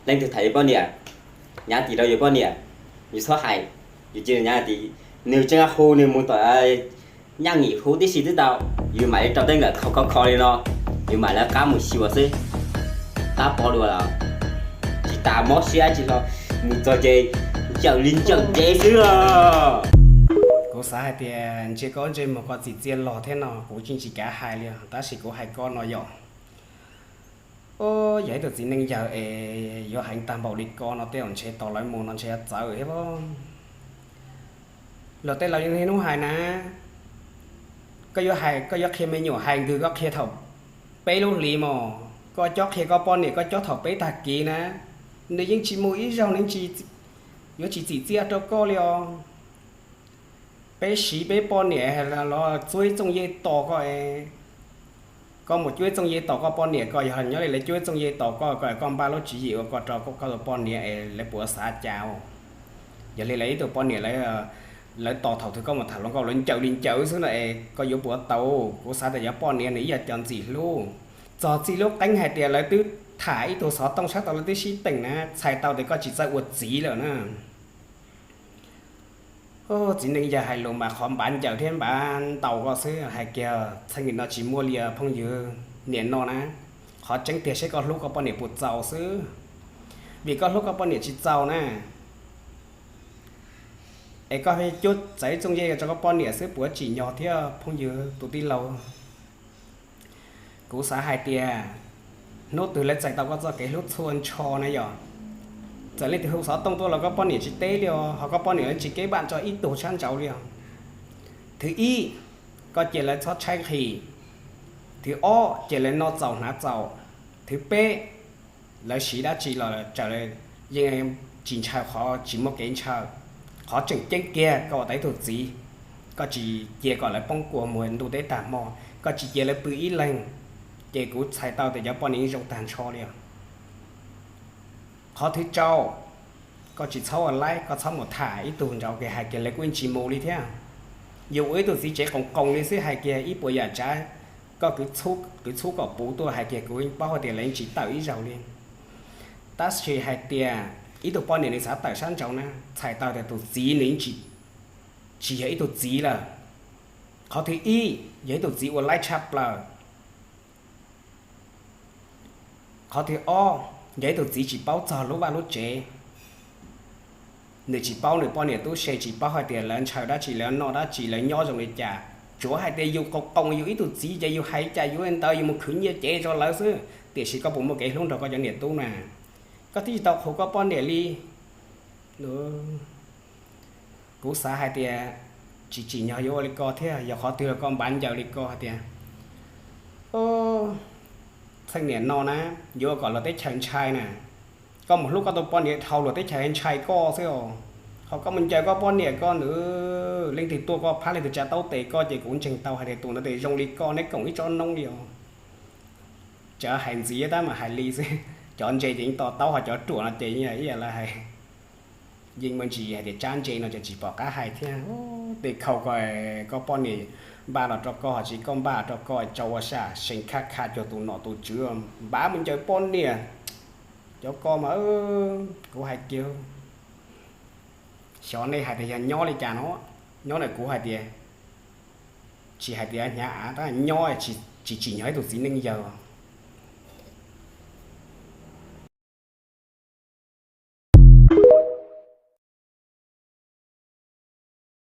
Leej twg tham yus poj niam, nyav tim rau yus poj niam, yus txhob hais, yus cia li nyav tim. Nws tseem hu nws mus tom Nyaj Ngim hu tib si twb tau, yus mam li rau tej nkawm kho kho kho li no, yus mam lawv qab mus xyuas xwb. Tab pov dua los tsis tas mob siab tsis los, mus txog ces ncaws li ncaws dev xwb os. Kuv xav hais tias ntshe koj ntsej muag koj txim txiaj log thiab no kuv tsis tsis kav hais li, tab sis kuv hais koj no yom. Yog ib tug txiv neej yawg es yuav heev tag npaum li ko no tej zaum ntshe tos lawv mus no ntshe yuav txawv thiab. Luag tej laus yeej niaj hnub hais na, koj yuav hais koj yuav qhia me nyuam hais ntws koj qhia thaum peb lub hlis mos, koj cob qhia koj poj niam koj cob thaum peb tag kis na, nws yeej tsis mus ib zaug nws yuav tsis txim txiaj rau koj li os. Peb siv peb poj niam los cuab ib txooj yej tos koj, koj mus cuab ib txooj yej tos koj poj niam, koj yog nyob li lawv cuab ib txooj yej tos koj, koj koj npaj lub tswv yim ua koj rau koj tus poj niam es lawv puas xav cas? Yog li lawv ib tug poj niam lawv tos thaum twg koj mus tham hluas nkauj lawv ncaws li ncaws xwb no es koj yuav puas tau? Kuv xav tias cov poj niam nws ib yam cov ntxim hlub, txog txij lub qeeb hais tias lawv twb tham ib tug xov tooj sab tau lawv twb sib teem na, txhais tau tias koj tsis txawj ua txiv lawm na. Txiv neej yawg hais lus mas qhov npav ncaws thiab npav ntaus koj xwb, hais kiag txheej nim no tsis muaj li os phooj ywg. Nim no na, qhov tseeb tiag seb koj hlub koj poj niam puas txaus xwb, vim koj hlub koj poj niam tsis txaus na, es koj cuab txawv ib txooj yej rau koj poj niam xwb puas tsim nyog thiab phooj ywg tus tij laug? Kuv xav hais tias hnub twg lawv txais tau koj txoj kev hlub txhua ntsho na yom, txawm leej twg hu xov tooj tuaj los koj poj niam tsis teb li os, ho koj poj niam lawv tsis keb npaj tso ib tug sab nraud li os. Thwv ib, koj cia lawv txhob tshaib nqhis. Thwv ob, cia lawv noj txaus hnav txaus. Thwv peb, lawv siv dab tsi los raws yeej tsis ntshaw qhov tsis muaj kev ntshaw. Qhov tseem ceeb kiag koj ua tau ib tug txiv, koj tsis cia kom lawv poob kua muag ntuj teb tag hmo, koj tsis cia lawv pw ib leeg, ces kuv txhais tau tias cov poj niam zoo tag ntsho li os. Qhov thwv rau, koj tsis txhob ua laib, koj txhob mus tham ib tug nraud kiag hais kiag lawv kuj yeej tsis mus li thiab. Yus ua ib tug txiv tsev qoos qoos li xwb hais kiag ib puas yam tsav, koj kwv txhub kom puv tuaj hais kiag kuv paub hais tias lawv yeej tsis tawm ib zaug li. Tab sis hais tias ib tug poj niam nws xav tawm sab nraud na, txhais tau tias tus txiv nws yeej tsis yog ib tug txiv lawm. Qhov thwv ib, yog ib tug txiv ua laib tshaj plaws. Qhov thwv ob, yog ib tug txiv tsis paub txog lub vaj lub tsev, nws tsis paub nws poj niam tub se, tsis paub hais tias lawv ntshaw dab tsi, lawv noj dab tsi, lawv nyob zoo li cas. Tsuav hais tias yus qoos qoos yus ib tug txiv ces yus hais cas yus ntawd, yus mus khwv nyiaj cev rau lawv xwb, tiam sis koj puas muaj kev hlub nrog koj cov niam tub na? Koj twb tsis tau qhuas koj poj niam li. Kuv xav hais tias tsis tsim nyog yuav ua li ko thiab, yog qhov twg los koj npav ncaws li ko hais tias, txheej niam no na, yuav ua kom luag teb chaws ntshai na. Koj mus hlub koj tus poj niam dhau luag teb chaws ntshai koj xwb os. Ho koj mus ncaws koj poj niam koj ntawd, leej twg tuaj koj phab leej twg tsa taub tes koj ces kuv ntseeg tau hais tias tus ntawd tes zoo li koj neb koom ib tsob noob li os. Tseem hais ntxiv tab mas hais li xwb, cov ntse ces yeej to taub, ho cov ruam no ces ib yam li hais, yeej muaj ntsis hais tias tsab ntse no ces tsis pom qab hais thiab. Tej khau ko, koj poj niam npaj los rau koj ho tsis, koj npaj los rau koj, tso ua sam seem khaj kha cuag tus nom tus tswv npav mus ncaws poj niam. Cov ko mas kuv hais kiag, xyov nej hais tias yog nyob li cas no, nyob ntawm kuv hais tias, tsis hais tias hnyav av tab nyob tsis tsim nyog ib tug txiv neej yawg.